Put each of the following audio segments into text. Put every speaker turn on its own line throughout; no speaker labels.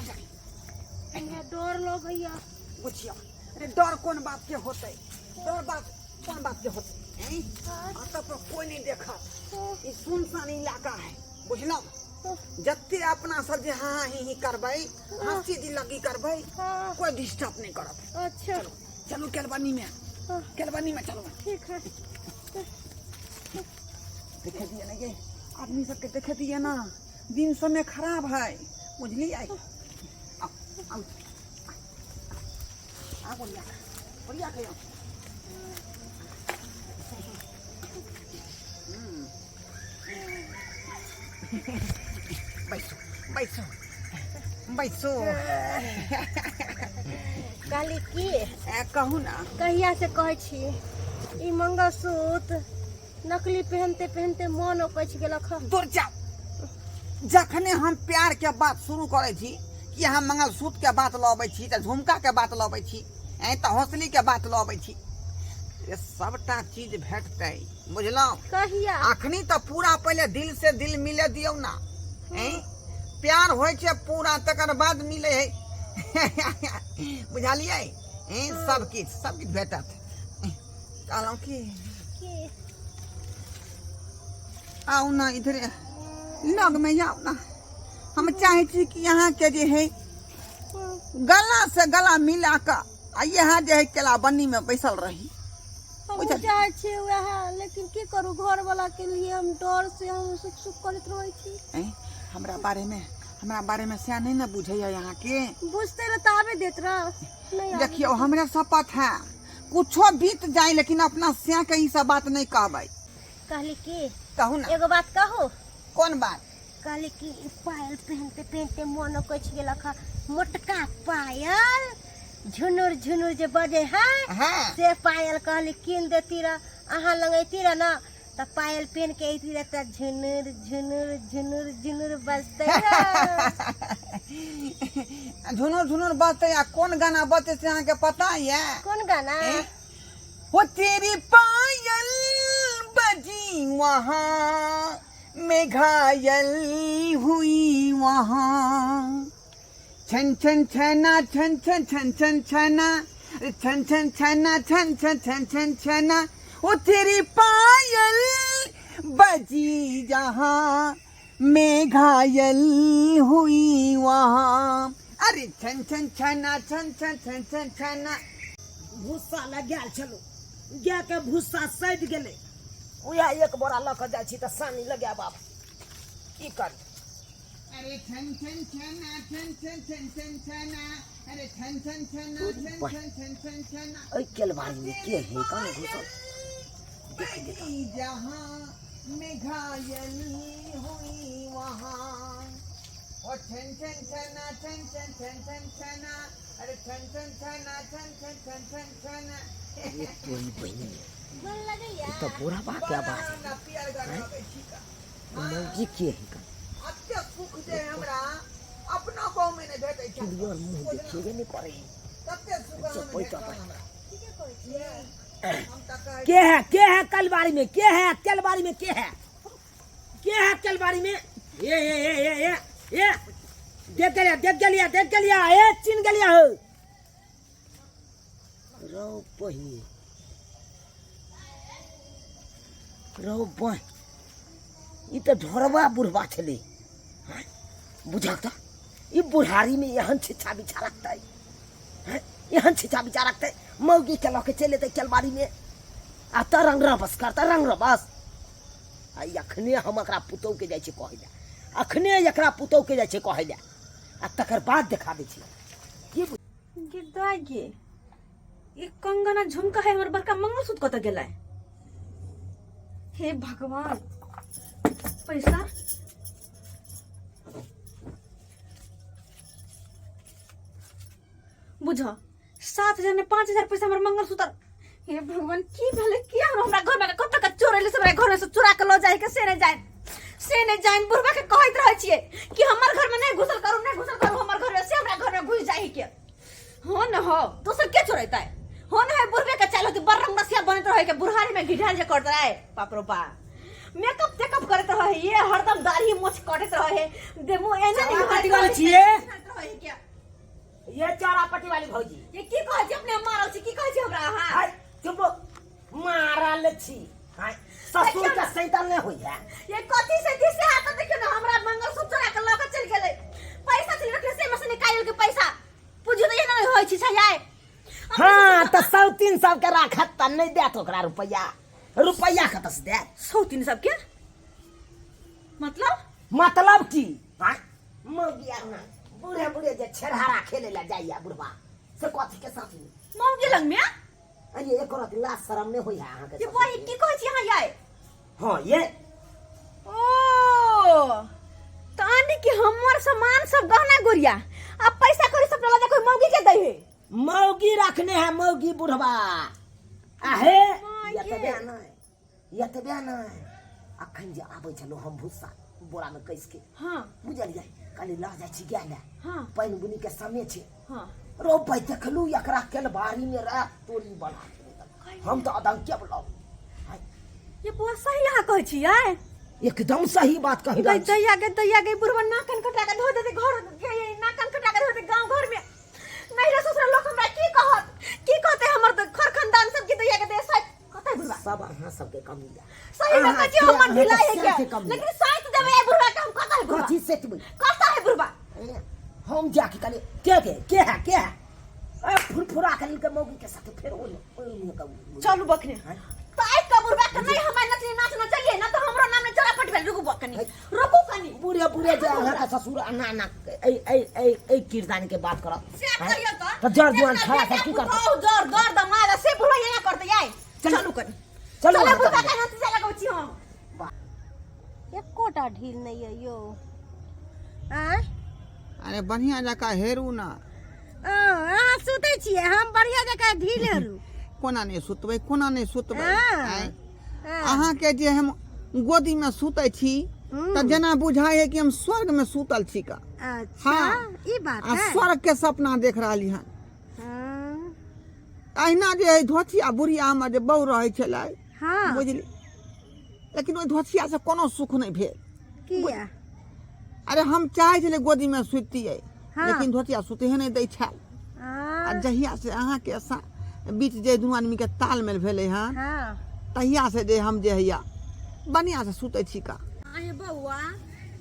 चल जल्दी।
हमरा डर लगैया।
बुझियो, अरे डर कोन बात के होतै, डर बात कोन बात के होतै? हैं? अतऽ पर कोई नहीं देखत, ई सुनसान इलाका है, बुझलहुँ? जते अपना सब जे हाँ हाँ ही ही करबै, हंसी दिल लगी करबै, कोई डिस्टर्ब नहीं करत।
अच्छा।
चलो चलो केलबनी में। केलबनी में चलो।
ठीक है।
देखे दिए ना ये आदमी सबके, देखे दिए ना, दिन समय खराब है, बुझलियै? आओ आओ आ, बढ़िया बढ़िया के आओ। बैसो बैसो बैसो।
कहली की?
ए, कहू ना।
कहिया से कहै छी, ई मंगलसूत्र नकली पहनते पहनते मन ओकछि गेलक हँ।
दूर जाओ। जखने हम प्यार के बात शुरू करै छी कि हम मंगलसूत्र के बात लबै छी, तऽ झुमका के बात लबै छी, ऐ तऽ हौसली के बात लबै छी। ये सबटा चीज भेटतै, बुझलहुँ?
कहिया?
अखनी तऽ पूरा पहिले दिल से दिल मिले दियौ ना। ऐ प्यार होइ छै पूरा, तकर बाद मिले है, बुझलियै? ऐ सब किछु, सब किछु भेटत। कहलहुँ की?
की?
आउ ना, इधरे लग में आउ ना। हम चाहे छी कि यहाँ के जे है गला से गला मिला कऽ आ यहाँ जे है केला बन्नी में बैसल रही।
हमहूँ
बुझल।
चाहै छियै वएह, लेकिन की करू, घर वाला के लिए हम डर से हम सुख सुख करैत रहै छी।
ऐं, हमरा बारे में, हमरा बारे में सएह नहीं ने बुझैया यहाँ के।
बुझते रह तऽ आबे देत रह नहीं आबे।
देखियौ, हमरे शपथ है, कुछो बीत जाए लेकिन अपना सएह के ई सब बात नहीं कहबै।
कहली की?
कहू ना।
एगो बात कहू?
कोन बात?
कहली कि ई पायल पहनते पहनते मन कछि गेलक हँ। मोटका पायल झुनुर झुनुर जे बजे है, से पायल कहली कीन देती रह। अहाँ लग अयती रह ना तऽ पायल पहन के अयती रह तऽ झुनुर झुनुर झुनुर झुनुर बजते रह।
झुनुर झुनुर बजतै आ कोन गाना बजतै से अहाँके पता यऽ?
कोन गाना?
ए? हो तेरी पायल बजी वहाँ, मैं घायल हुई वहाँ, छन छन छना छन छन छन छन छना, अरे छन छन छना छन छन छन छन छना, ओ तेरी पायल बजी जहाँ, मैं घायल हुई वहाँ, अरे छन छन छना छन छन छन छन छना।
भूस्सा लगायल छलहुँ, गायके भूस्सा सड़ि गेलै। उएह एक बोरा लऽ कऽ जाइ छी तऽ सानी लगायब। आब की करी?
अरे छन छन छना छन छन छन छन छना, अरे छन छन छना छन छन छन छन छना।
एहि केलबारीमे के है कौन घुसल?
बजी जहाँ, मैं घायल हुई वहाँ, ओ छन छन छना छन छन छन छन छना, अरे छन छन छना छन छन छन छन छना।
अरे तोरी बहिनी,
गोर लगैया।
ई तऽ बुढ़ाबा के आवाज है।
ना पियरगर लगै छी का।
मौजी के है का?
अते सुख जे हमरा अपना गाँव में नहीं भेटै छै।
क्लियर मुँह देखेबे नहि करै है।
कते सुख
अच्छा,
हम
पैसा
भेटल
पाइ।
हमरा।
ठीके कहै छियै।
हम तऽ कहै
के है, के है कलबारी में? के है कलबारी में? के है, के है कलबारी में? ए ए ए ए ए ए, देख गेलिया, देख गेलिया, देख गेलिया, ए चिन गेलिया हो रौ बहिनी, रौ बहिन, ई तऽ ढोरबा बुढ़बा छलै। हँ, बुझक तऽ ई बुढ़ारीमे एहन छिछा बिछा रखतै? हँ, एहन छिछा बिछा रखतै? मौगीके लऽ के चलि एतै केलबारीमे आ तऽ रंग रबस करतै, रंग रबस। आ ई अखने हम एकरा पुतहुके जाइ छियै कहै लए, अखने एकरा पुतहुके जाइ छियै कहै लए आ तकर बाद देखा दै छियै की।
गिरदा गे, ई कंगना झुमका है, हमर बड़का मंगलसूत्र कतऽ गेलै? हे भगवान, पैसा बुझ, 7,000 में 5,000 पैसा, हमर मंगलसूत्र। हे भगवान, की भेलै? किया हमरा घर में कतऽ के चोर एलै से हमरा घर में से चोरा के लऽ जाय के से नहि जाय, से नहि जानि। बुढ़बा के कहैत रहै छियै कि हमर घर में नहि घुसल करू, नहि घुसल करू हमर घर में, से हमरा घर में घुस जाय के। हो न हो, दोसर के चोरेतै? हो न है, बुढ़बे के चाल होती। बड़ रंग रसिया बनैत रहै के बुढ़ारी में घिढाल जे करत रहै। बाप रो बा, मेकअप तेकअप करैत रहै ये, हरदम दाढ़ी मोछ कटैत रहै, देमो एना नहीं।
कथी करै छियै?
कहै क्या?
ये चौरा पट्टी वाली भौजी।
ये की कहै छी अपने मारल छी, की कहै छी हमरा अहाँ?
हाय चुप, मारल छी। हाय ससुर के सैतल नहि होइया।
ये कथी से दिसे हाथ देखियो ना, हमरा मंगलसूत्र चोरा के लऽ के चलि गेलै। पैसा चलि रखले से में से निकालि के पैसा पूछो तऽ एना होइ छै छाय।
हाँ तऽ 350 सबके राखत तऽ नहि देत ओकरा रुपैआ, रुपैआ कतऽ से देत?
350 सबके मतलब?
मतलब की? हाँ मौगी आर ना बूढ़े बूढ़े जे छेरहारा खेले ला जाइया बुढ़वा से कथी के साथी
मौगी लग में?
अरे एक रति लाज शरम नहीं होइया अहाँ के
ये बही की कहै छी अहाँ याय?
हाँ ये
ओ तानी कि हमर सामान सब गहना गुड़िया आ पैसा कौड़ी सब लगा कोई मौगी के दै है।
मौगी रखने है मौगी बुढ़वा आहे
माय
यतबे
गे।
नहीं यतबे नहीं अखन जे आबै छलहुँ हम भुस्सा बोरा में कस के।
हाँ।
बुझलियै कहली लऽ जाइ छी गाय लए।
हाँ।
पानि बुनी के समय छै।
हाँ।
रोपै देखलू एकरा केलबारी में रह तोरी बना के। हम तऽ अदंके बोलाउ।
ये बुआ सही अहाँ कहै छियै?
एकदम सही बात कहि रहल छी।
दैया गे दैया गे बुढ़वा नाक कान कटा के धो देते घर के, नाक कान कटा के धो देते गांव घर में। नहीं रे ससुर लोग हमरा की कहत, की कहते हमर तो खर खानदान सब के दैया के दे साइड कतै बुढ़वा।
सब अहाँ सबके कमी या।
सही में
अहाँ
कहै छी हमर
के-
ढिलाई है
अहाँ
क्या,
के कमी या।
लेकिन साइड देबै ए बुढ़वा के हम कतै बुढ़वा?
कथी सेटबै?
कतै है बुढ़वा?
ए, हम जाके कहलियै के के के है के है ए फुरफुरा के लिके मौगी के साथ फेर ओइ ओइ मुँह के
चलू बखने
हैं?
ताइ का बुढ़वा के नहीं हमार नचनी नाच न चलिए ना तो हमरो नाम ने चला पट भेल। रुकू बकनी रुकू कनी।
बूढ़े बूढ़े जे अहाँ के ससुर अना अना ए ए ए ए किरदानी के बात करत।
से करियो तो।
तो जर जुआन खड़ा सब की करत?
ओ जर दर दमाद से बुढ़वा एना करत याय।
चलू।
चलू कनी।
चलू
चलो
अहाँ
बुढ़वा
कनी।
के नच चला गौ छी हम।
एकोटा ढील नहीं है यो। आँय?
अरे बढ़िया जकाँ हेरू ना।
अहाँ सुतै छियै, हम बढ़िया जकाँ ढील हेरू।
कोना नहि सुतबै, कोना नहि सुतबै?
हाँ।
आँय?
हाँ।
अहाँके जे हम गोदी में सुतै छी तऽ जेना बुझाइ है कि हम स्वर्ग में सुतल छी का।
अच्छा,
हाँ।
ई बात
आ
है।
स्वर्ग के सपना देख रहली हन।
हाँ।
अहिना जे है धोथिया बुढ़िया हमर जे बहू रहै छलै।
हाँ।
बुझली, लेकिन ओहि धोथिया से कोनो सुख नहि भेल।
किया?
अरे हम चाहै छलियै गोदी में सुतियै।
हाँ।
लेकिन धोतिया सुते नहि दै छल।
हाँ।
आ जहिया से अहाँके बीच जे दुनू आदमी के तालमेल भेलै हन।
हाँ।
तहिया से जे हम जे हैया बढ़िया से सुतै छी का।
आहे बौआ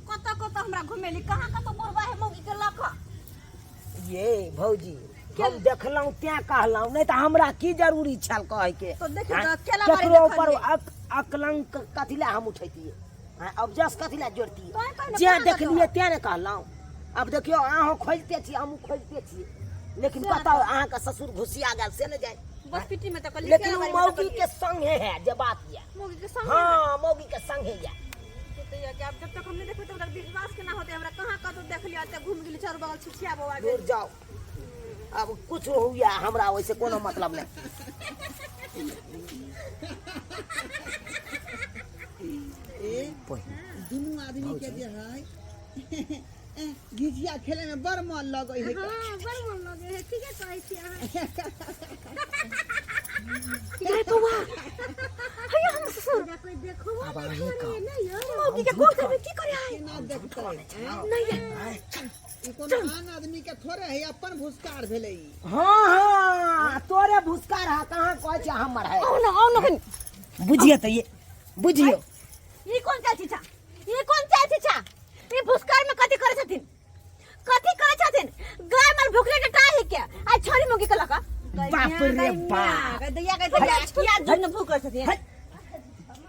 कत कत हमरा घुमेली, कहाँ कत बुढ़वा है मौगी के लख।
ये भौजी हम देखलहुँ तें कहलहुँ, नहीं तऽ हमरा की जरूरी छल कहै के।
तो देखियौ
हाँ?
तऽ केला बारी
केकरो ऊपर
देखलियै।
अकलंक कथी लए हम उठैतियै? हाँ, अब जस कथी लए जोड़तियै?
तों कहि ने
जे
कहाँ
देखलियै
कतौ?
तें ने कहलहुँ। अब देखियौ अहाँ खोजिते छी हमहूँ खोजिते छी, लेकिन
से
कतौ अहाँके ससुर घुसिया गेल से नहि जानि।
बस पिटी में तऽ कहलियै
लेकिन
केला
ओ
बारी में तऽ
मौगी
कहलियै।
के संगे है जे बात यऽ।
मौगी के संगे है?
हाँ मौगी के संगे यऽ।
तो तो यऽ कि आब जब तक हम नहि देखबै तब तक विश्वास केना होतै हमरा? कहाँ कतौ देखलियै एते घुमि गेली चारू बगल छिछिया बौआ
दूर जाओ, अब कुछ हुआ हमरा ओइसे कोनो मतलब नहीं।
ए दुनू आदमी के जे है झिझिया खेले में बड़ मन लगै है।
हाँ, बड़ मन लगै है, ठीके कहै छी अहाँ।
रे बौआ हैया हमर ससुर।
जा कोई देखबो
आब
नहि
अहीं
करैए
कहू।
ने यौ।
मौगी के गोड़ धरबै की करे आइ?
केना देखतै?
नहीं ये।
ई कोनो आन आदमी के थोड़े है, अपन भुसकार भेलै ई।
हाँ हाँ तोरे भुसकार है, कहाँ कहै छै हमर है।
आओ ना, आओ ना कनी।
बुझिए तऽ ये बुझियौ।
ई कोन चाची छा? ई कोन चाची छा? ई भुसकार में कथी करै छथिन? कथी करै छथिन? गाय माल भुखले डटा है के आ छोरी मुगी के लका।
बाप रे बाप।
दैया गे दैया, किया जुग में भूख करै छथिन?
है।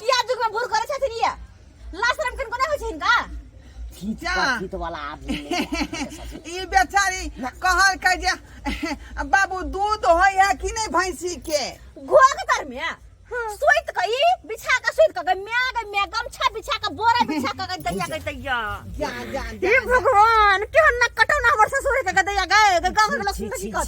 किया जुग में भूख करै छथिन ये? लाज शरम किनको नहि होइ छै हिनका?
थीत
जा।
थीत वाला आदमी नहि है अहाँके ससुर।
ई बेचारी कहलकै जे बाबू दूध होइ है कि नहि भैंसी के?
घोघ तर में सुइत के ई बिछा के सुइत के म्या गे म्या गमछा बिछा के बोरा बिछा के दैया गे दैया।
जा जा जा।
हे भगवान, केहन न कटौ न हमर ससुर के दैया गे, गाँव के लोग
छी,
सुनते
छी,
की कहता?